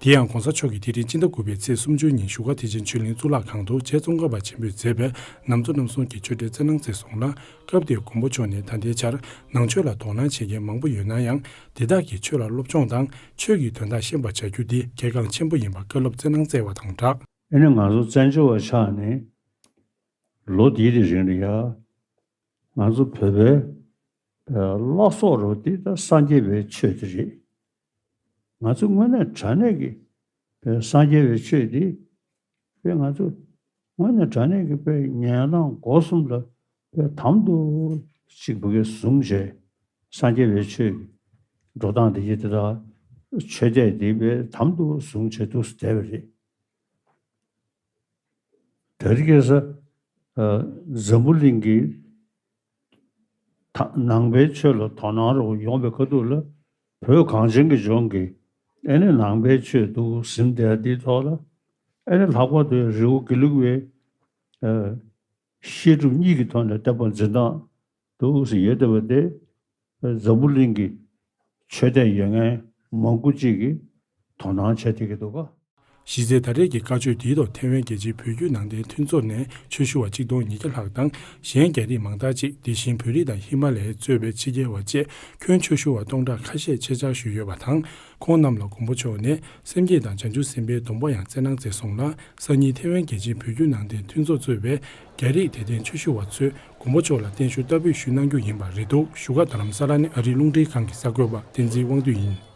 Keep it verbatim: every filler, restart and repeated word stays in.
དེ་ཡང་གོང་ས་མཆོག་གིས་དེ་རིང་སྤྱི་ཟླ་དགུ་པའི་ཚེས་སུམ་ཅུ་ཉིན་བཞུགས་སྒར་ཐེག་ཆེན་ཆོས་གླིང་གཙུག་ལག་ཁང་དུ་རྗེ་ཙོང་ཁ་པ་ཆེན་པོས་མཛད་པའི་ནམ་མཚོ་རྣམ་གསུམ་གྱི་ཆོས་འབྲེལ་སྩལ་གནང་མཛད་སོང་ལ། སྐབས་དེར་མགོན་པོ་མཆོག་ནས་ད་ལྟའི་ཆར་ནང་ཆོས་ལ་དོ་སྣང་བྱེད་མཁན་མང་པོ་ཡོད་ན་ཡང་། དེ་དག་གིས་ཆོས་ལ་སློབ་སྦྱོང་དང་ཆོས་ཀྱི་དོན་དག་ཤེས་པར་བྱ་རྒྱུ་འདི་གལ་འགངས་ཆེན་པོ་ཡིན་པར་བཀའ་སློབ་སྩལ་གནང་མཛད་པ་དང་སྦྲགས། ཨེ་ནི་ང་ཚོ་བཙན་བྱོལ་བ་ཆགས་ནས་ལོ་འདིའི་རིང་ལ་ཡ། ང་ཚོ་བོད་པའི་ཨ་བླ་སྲོག་རུ་འདི་ད་སངས་རྒྱས་པའི་ཆོས་དེ་རེད། ང་ཚོ་དངོས་གནས་དྲང་གནས་ཀྱི་པའི་སངས་རྒྱས་པའི་ཆོས་འདི་པའི་ང་ཚོ་དངོས་གནས་དྲང་གནས་ཀྱི་པའི་ཉན་རང་སྒོ་གསུམ་ལ་པའི་དམ་དུ་གཅིག་པུ་གི་བཟུང་བྱས། སངས་རྒྱས་པའི་ཆོས་ཀྱི་འགྲོ་སྟངས་འདི་ཡི་དེ་དག་ཆོས་དད་འདི་པའི་དམ་དུ་བཟུང་བྱས་འདུག་བསྡད་པ་རེད། དེ་རིང་ཁ་སང་ཨ་འཛམ་བུ་གླིང་གི་ད་ནང་པའི་ཆོས་ལ་དོ་སྣང་རོགས་ཡོང་བའི་ཁ་ཐུག་ལ། བོད་གངས་ཅན་གྱི་ལྗོངས་ཀྱི་ཨེ་ནི་ནང་པའི་ཆོས་འདུག་ཟིན་བསྡད་འདིའི་ཐོག་ལ། ཨེ་ནི་ལྷག་པར་དུ་རི་བོ་དགེ་ལུགས་པའི་ཨ་བཤད་སྒྲུབ་གཉིས་ཀྱི་ཐོག་ནས་བསྟན་པ་འཛིན་སྟངས་འདུག་ཟེར་ཡོད་བསྡད་པ་དེ། འཛམ་བུ་གླིང་གི་ཆོས་དད་ཡོད་མཁན་མང་པོ་ཅིག་གིས་དོ་སྣང་བྱེད་བསྡད་ཀྱི་འདུག་ག། གཞི་རྩའི་ད་རེས་ཀྱི་བཀའ་ཆོས་འདིའི་ཐོག་ཐེ་ཝན་རྒྱལ་སྤྱིའི་བོད་བརྒྱུད་ནང་བསྟན་མཐུན་ཚོགས་ནས་ཆོས་ཞུ་བ་ཆིག་སྟོང་ཉིས་བརྒྱ་ལྷག་དང་། གཞན་རྒྱ་རིགས་མང་དག་ཅིག་དེ་བཞིན་བོད་རིགས་དང་ཧི་མ་ལ་ཡས་གཙོས་པའི་ཕྱི་རྒྱལ་བ་བཅས་ཁྱོན་ཆོས་ཞུ་བ་སྟོང་ཕྲག་ཁ་ཤས་ཆེད་བཅར་ཞུས་ཡོད་པ་དང་། ཁོང་རྣམས་ལ་མགོན་པོ་མཆོག་ནས་སེམས་བསྐྱེད་དང་བྱང་ཆུབ་སེམས་དཔའི་སྡོམ་པ་ཡང་སྩལ་གནང་མཛད་སོང་ལ། སང་ཉིན་ཐེ་ཝན་རྒྱལ་སྤྱིའི་བོད་བརྒྱུད་ནང་བསྟན་མཐུན་ཚོགས་གཙོས་པའི་རྒྱ་རིགས་དད་ལྡན་ཆོས་ཞུ་བ་ཚོས་མགོན་པོ་མཆོག་ལ་བརྟན་བཞུགས་བསྟར་འབུལ་ཞུས་གནང་རྒྱུ་ཡིན་པ་རེད་འདུག། བཞུགས་སྒར་རྡ་རམ་ས་ལ་ནས་ཨ་རིའི་རླུང་འཕྲིན་ཁང་གི་གསར་འགོད་པ་བསྟན་འཛིན་དབང་འདུས་ཡིན།